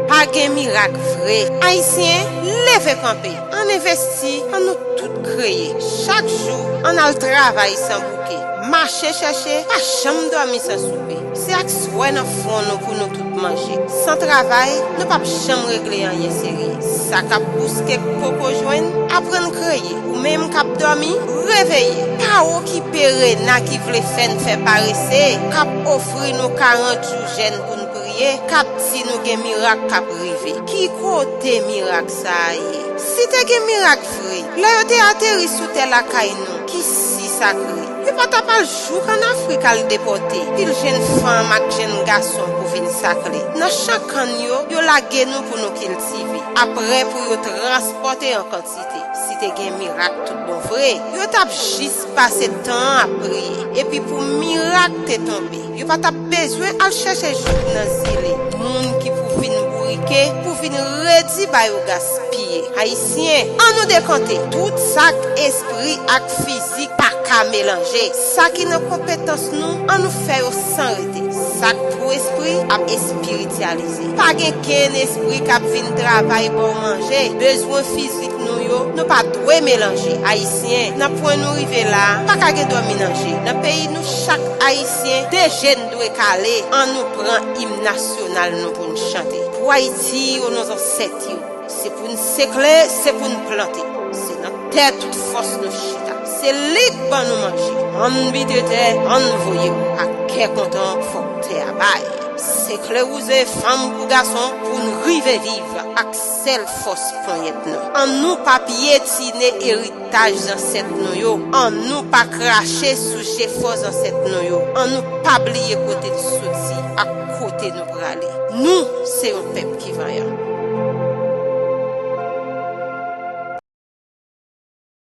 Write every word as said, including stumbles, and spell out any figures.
Pa gen mirak vre. Ayisyen, leve kanpe. Ann envesti, ann nou tout kreye. Chak jou, ann al travay san bouke. Mache chèche, pa janm dòmi san soupe. Se ak swè nan fwon nou pou nou tout manje. San travay, nou p ap janm regle anyen serye. Sa k ap bouske k poko jwenn, aprann kreye. Ou menm k ap dòmi, reveye. Pa okipe rena ki vle fè n fè parese, k ap ofri nou karant jou jèn pou n priye, k ap di nou gen mirak k ap rive. Ki kote mirak sa a ye? Si te gen mirak vre, lè yo te ateri sou tè lakay nou, ki si sakre, yo pa t ap al jouk ann Afrik al depòte pil jenn fanm ak jenn gason pou vin sakle. Nan chan kann yo, yo lage nou pou nou kiltive. Apre, pou yo transpòte an kantite. Si te gen mirak tout bon vre, yo t ap jis pase tan an ap priye. Epi pou mirak te tonbe, yo pa t ap bezwen al chèche jouk nan zile. Moun ki pou vin bourike, pou vin redi ba yo gaspiye. Ayisyen, ann nou dekante tout sa k espri ak fizik pa ka melanje. Sa ki nan konpetans nou, ann nou fè yo san rete. Sa k pou espri ap espirityalize. Pa gen kenn espri k ap vin travay ba w manje. Bezwen fizik nou yo, nou pa dwe melanje. Ayisyen, nan pwen nou rive la, pa ka gen dòmi nan je. Nan peyi nou, chak Ayisyen, de je n dwe kale. Ann nou pran im nasyonal nou pou n chante. Pou Ayiti, o non zansèt yo. Se pou n sekle, se pou n plante. Se nan tè tout fòs nou chita. Se li k ban nou manje. Ann bite tè, ann voye w. Ak kè kontan, fòk tè a bay. Sekle wouze, fanm kou gason, pou n rive viv ak sèl fòs ponyèt nou. Ann nou pa pyetine eritaj zansèt nou yo. Ann nou pa krache sou jefò zansèt nou yo. Ann nou pa bliye kote n soti ak kote nou prale. Nou, se yon pèp ki vanyan.